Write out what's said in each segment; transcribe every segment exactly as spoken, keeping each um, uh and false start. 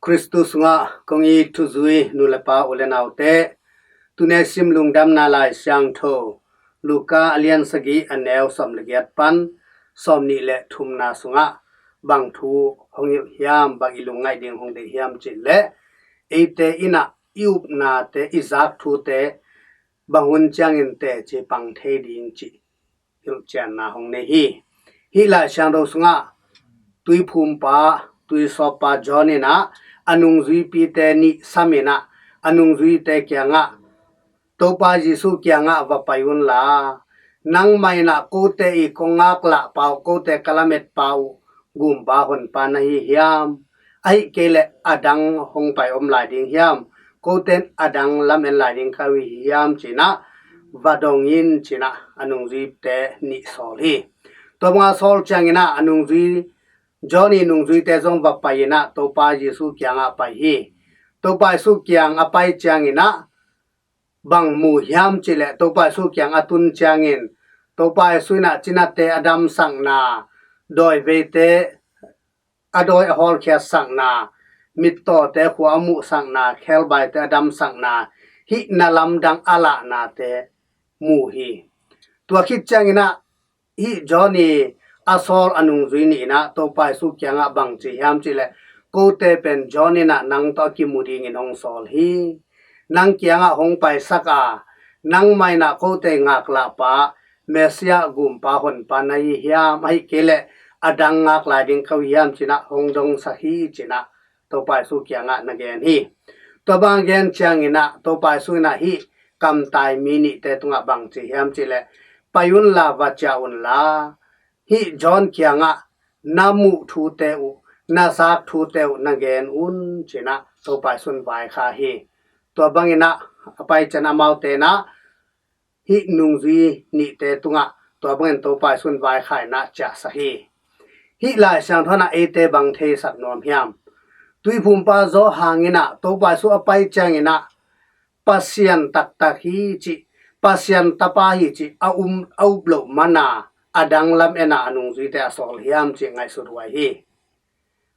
Khristu sungah kong it thuzui nu le pa, u le naute, tuni a sim Lungdamna Lai Siangtho Luka a lian sagih, a neu sawm le giat pan sawm nih le thumna sungah bang thu hong hilh hiam, bang i lungngaih ding hong deih hiam cih leh, eite in ah i upnate, i zak thute bang hun ciangin teci pang thei ding cih hilhcianna hong nei hi. Hih Lai Siangtho sungah tuiphumpa, tuisawppa John in ah a nungzuipite nih sam in ah, a nungzuite kiangah, Topa Jesu kiangah va pai unla, nangmah in ah kote i kong ngaklahpa uh, kote ka lametpa uh gumpa honpa na hi hiam? Ahih kei leh a dang hong pai om lai ding hiam? Kote in a dang lamen lai ding ka hi hiam, ci-in ah va dong in, ci-in ah a nungzuite nih sawl hi. Tua banga sawl ciangin ah a nungzui, John i nungzuite zong va pai in ah Topa Jesu kiangah pai hi. Topa Jesu kiang a pai ciangin ah bang mu hiam cih leh, Topa Jesu kiang a tun ciangin Topa Jesu in ah cinate a damsakna, dawiveite a dawi a hawlkhiatsakna, mittawte khua a muhsakna, khebaite a damsakna, hihna lamdang a lahnate mu hi. Tua khit ciangin ah hih John i a sawl a nungzui nih in ah Topa Jesu kiangah bang ci hiam cih leh, kote pen John in ah nang tawh a kimu dingin hong sawl hi. Nang kiangah hong paisak a, nangmah in ah kote i ngaklahpa, Messiah gumpa honpa na hi hiam? Ahih kei leh a dang ngak lai ding ka hi hiam, ci-in ah hong dongsak hi, ci-in ah Topa Jesu kiangah na gen hi. Tua bang a gen ciangin ah Topa Jesu in ah hih kamtai mi nihte tungah bang ci hiam cih leh, pai unla, va ciah unla, hih John kiangah na muh thute uh, na zak thute uh na gen un, ci-in ah Topa Jesu in vaikhak hi. Tua bangin ah a pai ciang amaute in ah hih nungzui nihte tungah tua bangin Topa Jesu in vaikhak in ah ciahsak hi. Hih Lai Siangtho in ah eite bang theisak nuam hiam? Tuiphumpa Johan in ah Topa Jesu a pai ciangin ah Pasian taktak hi cih, Pasian Tapa hi cih a um, a up loh man a, a dang lamen a a nungzuite a sawl hiam cih ngaihsut huai hi.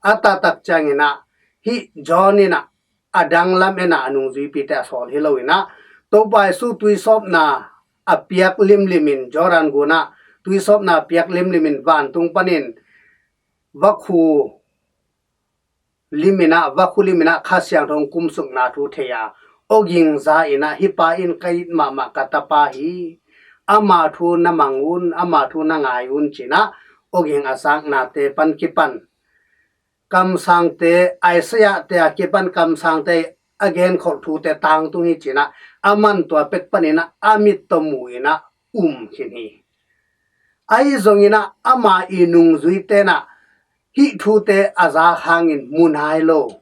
A taktak ciangin ah hih John in ah a dang lamen a a nungzuipite a sawl hi lo in ah, Topa Jesu tuisawpna a piak limlim in, Jordan gun ah tuisawpna a piak limlim in vantung panin vakhu lim in ah, vakhu lim in ah Kha Siangtho hong kumsukna thu thei a, awging za in ah, hih pa in ka it mahmah ka Tapa hi, ama thu na mang un, ama thu na ngai un, ci-in ah awging a zaknate pan kipan, kamsangte, Isaiah-te a kipan kamsangte a genkholh thute tangtung hi, ci-in ah aman tua pek panin ah a mit tawh mu in ah um khin hi. Ahi zongin ah ama i nungzuite in ah hih thute a zak hangin mu nai lo.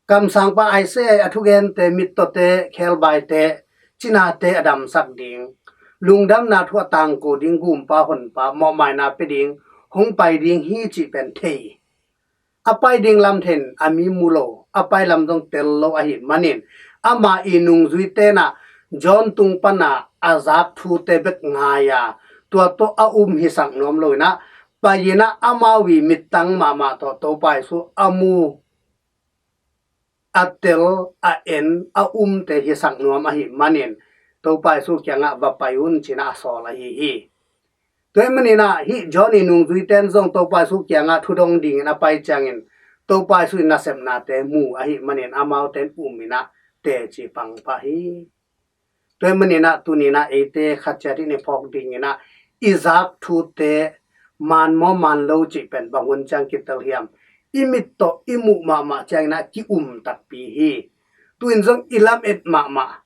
Kamsangpa Isaiah a thugente, mittawte, khebaite, cinate a damsak ding, lungdamna thu a tangko ding gumpa honpa, mawhmaina pia ding, hong pai ding hi cih pen thei. A pai ding lam thei in a mi mu lo, a pai lam zong tel lo ahih manin, ama i nungzuite in ah John tung pan a a zak thute bek ngai a, tua tawh a um hisak nuam lo in ah, pai in ah amau i mittang mahmah tawh Topa Jesu a mu, a tel, a en, a umte hisak nuam ahih manin Topa Jesu kiangah va pai un, ci-in ah a sawl ahi hi. Tua ahih manin ah hih John i nungzuite in zong Topa Jesu kiangah thu dong dingin a pai ciangin Topa Jesu i nasepnate mu ahih manin amaute in um in ah teci pang pah hi. Tua ahih manin ah tuni in ah eite khat ciat in i phawk dingin ah i zak thute man maw man lo cih pen bang hun ciang kitel hiam? I mit tawh i muh mahmah ciangin ah ki-um takpi hi. Tu-in zong i lamet mahmah,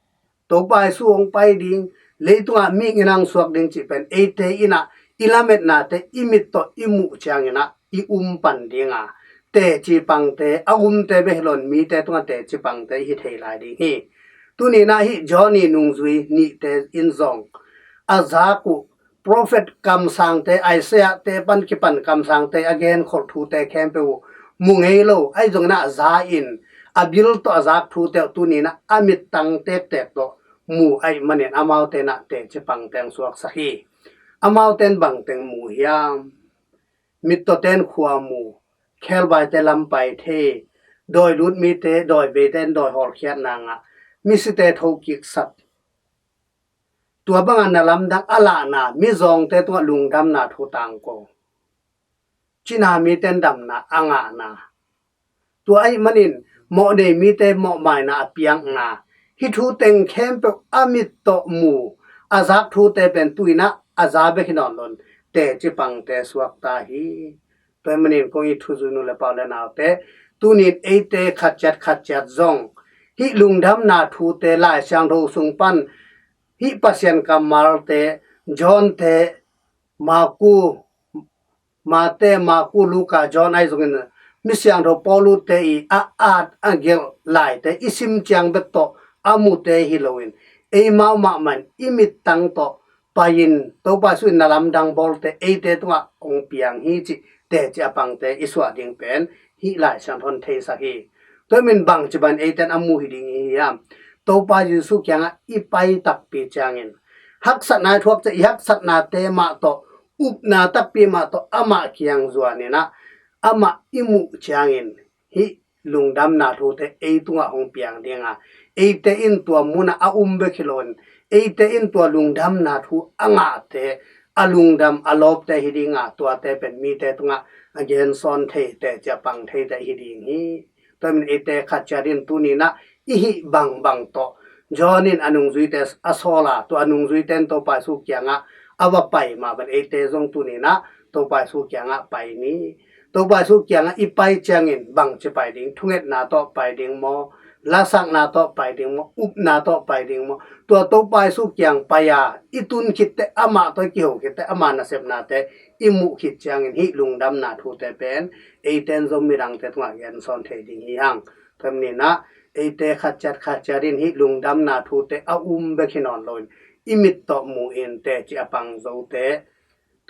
Topa Jesu hong pai ding, leitungah mihing in hong suak ding cih pen eite in ah i lametnate i mit tawh i muh ciangin ah i um pan ding a, teci pangte, a umte bek hi lo in mite tungah teci pangte i hi thei lai ding hi. Tuni in ah hih John i nungzui nihte in zong a zak uh prophet kamsangte, Isaiah-te pan kipan kamsangte a genkholh thute khempeuh uh mu ngei lo, ahi zongin ah za in a bil tawh a zak thute uh tuni in ah a mittang tektek tawh mu ahih manin amaute in ah teci pangte hong suaksak hi. Amaute in bangteng mu hiam? Mittawte in khua mu, khelbaite lam pai thei, dawi lut mite, dawi beite in dawi hawlkhiatna ngah, misite thokik sak, tua banga na lamdang a lahna, mizawngte tungah lungdamna thu tangko, cina mite in damna a ngahna, tua ahih manin mawhnei mite mawhmaina a piakna, hih thu teng khempeuh a mit tawh mu, a zak thute pen tu-in ah a za bek hi nawn lo-in teci pangte suakta hi. Tua ahih manin kong it thuzui nu le pa u le naute, tuni-in eite khat ciat khat ciat zong hih lungdamna thute Lai Siangtho sung pan hih Pasian kammalte, Johnte, Maku, Mate, Maku, Luka, John ahi zongin, mi siangtho Paulute i a at a gelh laite i sim ciang bek tawh a mute hi lo-in, eimau mahmah in i mittang tawh pai-in Topa Jesu in na lamdang bawlte eite tungah hong piang hi cih teci a pangte i suah ding pen hih Lai Siangtho in theisak hi. Tua ahih manin bangci bangin eite in a mu hi ding i hi hiam? Topa Jesu kiangah i pai takpi ciangin, haksatna i thuak ciang i haksatnate mah tawh, upna takpi mah tawh amah kiang zuanin ah, amah i muh ciangin hih lungdamna thute ei tungah hong piang ding a, eite in tua munah a um bek hi lo-in, eite in tua lungdamna thu a ngahte, a lungdam a lawpte hi ding a, tuate pen mite tungah a gensawn thei, teci a pang theite hi ding hi. Tua ahih manin eite khat ciat in tuni-in ah i hih bangbang tawh, John in a nungzuite a sawl a, tua a nungzuite in Topa Jesu kiangah a va pai mah bangin eite zong tuni-in ah Topa Jesu kiangah pai ni. Topa Jesu kiangah i pai ciangin bangci pai ding, thungetna tawh pai ding maw, lasakna tawh pai ding maw, upna tawh pai ding maw? Tua Topa Jesu kiang pai a i tun khit teh, amah tawh i kiho khit teh, ama nasepnate i muh khit ciangin hih lungdamna thute pen eite in zong midangte tungah gensawn thei ding hi hang. Tua ahih manin ah eite khat ciat khat ciat in hih lungdamna thute a um bek hi nawn lo-in, i mit tawh mu-in teci a pang zote,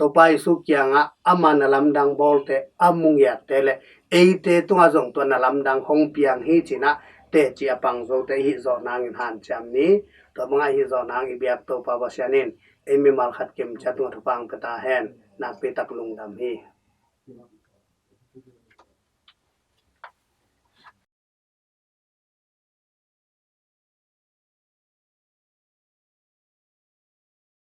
Topa Jesu kiangah ama na lamdang bawlte a mu ngiatte le eite tungah zong tua na lamdang hong piang hi ci-in ah teci a pang zote i hih zawh nangin hanciam ni. Tua bangah i hih zawh nang i biak Topa Pasian in ei mimal khat kim ciat tungah thupha hong pia ta hen. Nakpi tak lungdam hi.